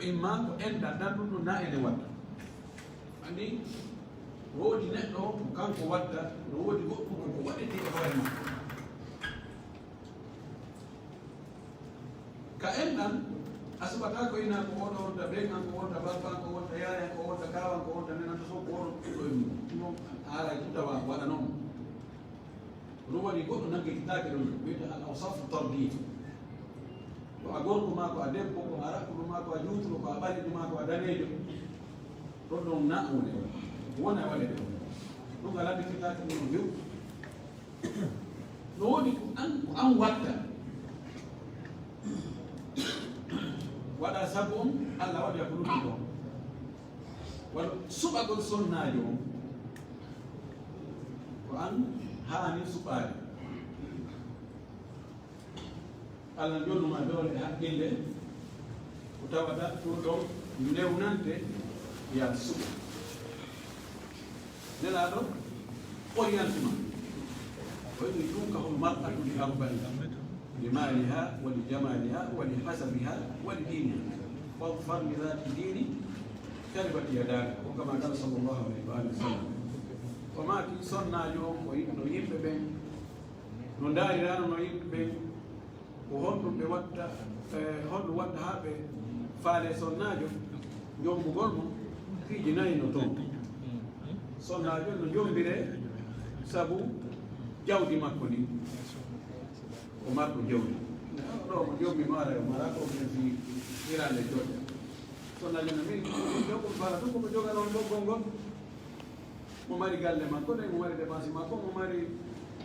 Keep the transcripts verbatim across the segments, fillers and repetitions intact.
Imma ko enɗan tan ɗum ɗum na ene waɗa. Anndi, woodi neɗɗo ko kanko waɗta, no woodi goɗɗum ko waɗete e hoore makko. Ka enɗan, a suɓataa ko ina ko oɗo wonta ɓen an, ko wonta babba an, ko wonta yaaya an, ko wonta kaawa an, ko wonta nenan, to fof ko oɗo ɓiɗɗo e mum. Ɗum noon, haray tun tawa waɗa noon. Ɗum waɗi goɗɗo nanngititaake ɗum, wiyetee al awsafu tardiya. Ko a gorko maa ko a debbo, ko a raɓɓuɗo maa ko a juutuɗo, ko a ɓaleejo maa ko a daneejo. Ɗon ɗon na woni o. Wona waɗede o. Ɗum a lanndititaake ɗum no few. No woni ko an, ko an waɗta. Waɗa sabu on, Alla waɗi a ko lutti ɗon. Wano suɓagol sonnaajo on. Ko an haani suɓaade. Alla jonnuma doole e haqqille ko tawata ɗum ɗon newnante ya suɓa. Nelaaɗo orienté ma. Ko ene tunka hol mar'atu li arba'in. Li maliha wa li jamaliha wa li hasabiha wa li diniha. Fadfar li dhati dini taribat yadaka. Ko kama qala sallallahu alayhi wa alihi wa sallam. O maaki sonnaajo on ko yimɓe, no yimɓe ɓen, no ndaariraano no yimɓe ɓen, ko honɗum ɓe watta, eh, honɗum watta haa ɓe faale sonnaajo, jombugol mo, piiji nayi no toon. Sonnaajo no jombiree sabu jawdi makko ndin. Ko marɗo jawdi. Ɗo mo jombi mo ara, o mara ko ɓe fi hirande jooɗa. Sonnaajo no min, jokkol faala ɗum ko mo joganoo ɓoggol ngol. Mo mari galle makko, ɗen mo mari dépense makko, mo mari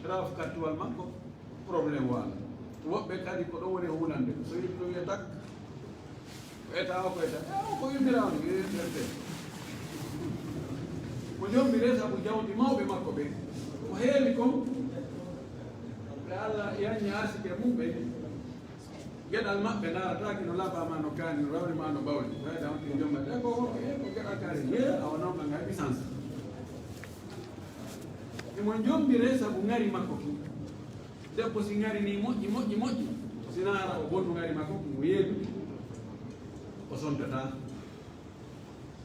raaf kattuwal makko, problème waala. Woɓɓe kadi ko ɗon woni e hulande. So yimɓe ɗum wiya tak, ko eta o, ko eta. E o ko yummiraawo ni, e ɓerde. Ko jombiree sabu jawdi mawɓe makko ɓe. Ko heewi kon, ɓe Alla yanni arsike mum ɓe. Geɗal maɓɓe ndaarataake no laaɓaa ma no kaani, no rawri ma no bawli. Wayda on ɗin jomma, e ko, e ko geɗal kaari, ye, awa non ɓe ngaa puissance. Emo jombiree sabu ŋari makko ki. Debbo si ŋari ni moƴƴi, moƴƴi, moƴƴi. Si naara o bonnu ŋari makko ki, mo yeedu. O sontataa.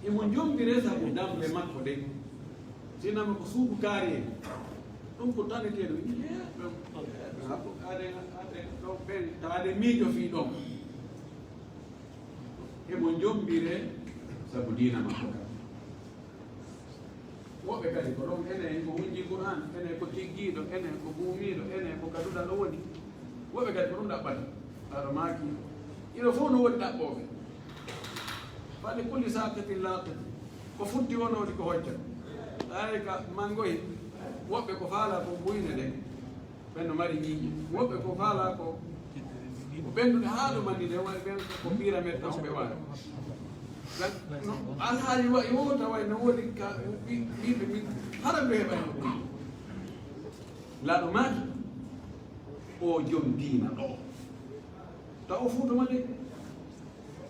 Emo jombiree sabu dambe makko ɗen. Sinama ko suudu kaari en. Ɗum ko taneteeɗo. Yee, ɗum, ɗum, aden, aden, ɗo ɓen, taade miijo fii ɗon. Emo jombiree sabu diina makko kan. Woɓɓe kadi ko ɗon, enen ko hunji Qur'an, enen ko tiggiiɗo, enen ko buumiiɗo, enen ko ka duɗal o woni. Woɓɓe kadi ko ɗum ɗaɓɓata. Aɗa maaki, ino fof no woodi ɗaɓɓooɓe. Fali kulli saaqitin laaqit. Ko futti wonoo ɗi ko hojja. Tawi ka manngoye, woɓɓe ko faala ko buyne ɗen. Ɓen no mari ƴiiƴe. Woɓɓe ko faala ko, ko ɓenndude haa ɗo manni ɗen, waɗi ɓen ko pyramide tan ɓe waɗa. Ɓen no alhaali waɗi o, tawa no woodi ka ɓi-, ɓiɓɓe min, hara ɓe heɓa hen. Laaɗo maaki, o jom diina ɗo. Taw o fuuto ma de.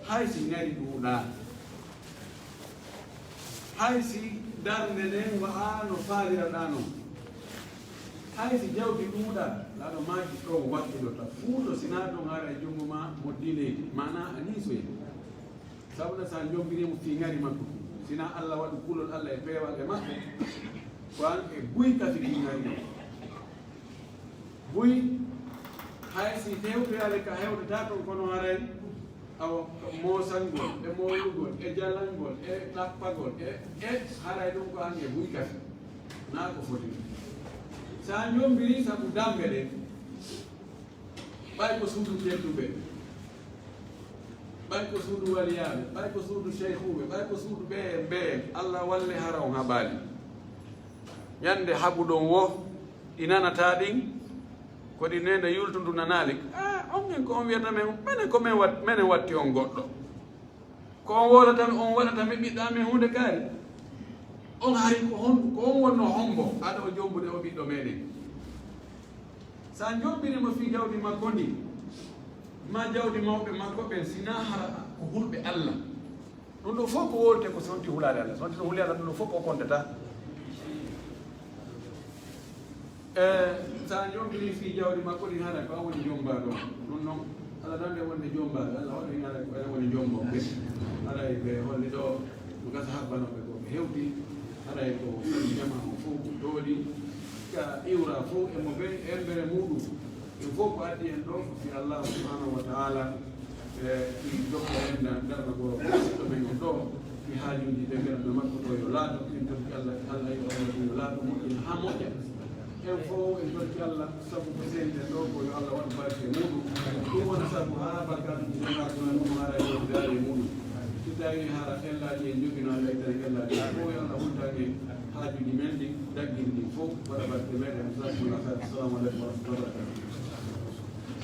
Hay si ŋari ɗuuɗaa, hay si darnde nden wa'aa no faaliraɗaa non, hay si jawdi ɗuuɗaa, laaɗo maaki ɗo waɗɗidota fuuto, sinaa ɗon haara e junngo ma moddi leydi, maanaa a niisoyi. Sabuna sa jombiri mo fii ŋari makko, sinaa Alla waɗu kulol Alla e peewal e maɓɓe, ko an e buy kafi ɗi ŋari ɗon. Buy, hay si hewtoyaali ka hewtata kon, kono haray, awa, moosangol, e moolugol, e jalangol, e ɗappagol, e, e haray ɗum ko an e buy kafi. Naa ko foti. Sa jombiri sabu dambe ɗen, ɓay ko suudu tedduɓe, ɓay ko suudu waliyaaɓe, ɓay ko suudu seyhuuɓe, ɓay ko suudu ɓeye e ɓeye, Alla walle hara on haɓaali. Ñande haɓuɗon wo, ɗi nanataa ɗin, ko ɗi neene yultundu nanaali. Ah, on en ko on wiyata men, menen ko men wat-, menen watti on goɗɗo. Ko on wowlata men, on waɗata men ɓiɗɗo amen huunde kaari. On hari ko hon, ko on wonno hombo, aɗa o jombude o ɓiɗɗo meɗen. Sa jombiri mo fii jawdi makko ndi, ma jawdi mawɓe makko ɓen, sinaa hara ko hulɓe Alla. Ɗum ɗo fof ko wowlete ko sonti hulaade Alla. Sonti no huli Alla, ɗum ɗo fof ko kontata. E, sa jombiri fii jawdi makko ndi, hara ko a woni jombaaɗo. Ɗum noon, Allah nande wonde jombaaɓe, Allah waɗi haray ko enen woni jombooɓe. Haray ɓe holli ɗo ko gasa habbanooɓe ko ɓe hewti. Haray ko sabi jama o fof ko tooli ka iwra fof e mo ɓe embere muɗum. Ɗum fof ko addi en ɗo ko fi Allah subhanahu wa taala. E fi jokko en darna ko ɗo men on ɗo fi haajuuji ɓe ganduɗo makko ɗo yo laato. Min torki Allah, Allah yo Allah ɗum yo laato moƴƴina ha moƴƴa. En fof en torki Allah sabu ko senden ɗo ko yo Allah waɗ barke muɗum. Ɗum wona sabu ha barkaɗum jinaɗum ɗum hara e wondaare e muɗum. Si tawi hara ellaaji en jogino Allah e tawi ellaaji en fof yo Allah huntaki en haajuuji men ɗi daggini ɗin fof waɗa barke meɗen. Jazakumullah khair. Assalamu aleykum wa rahmatullahi wa barakatuh.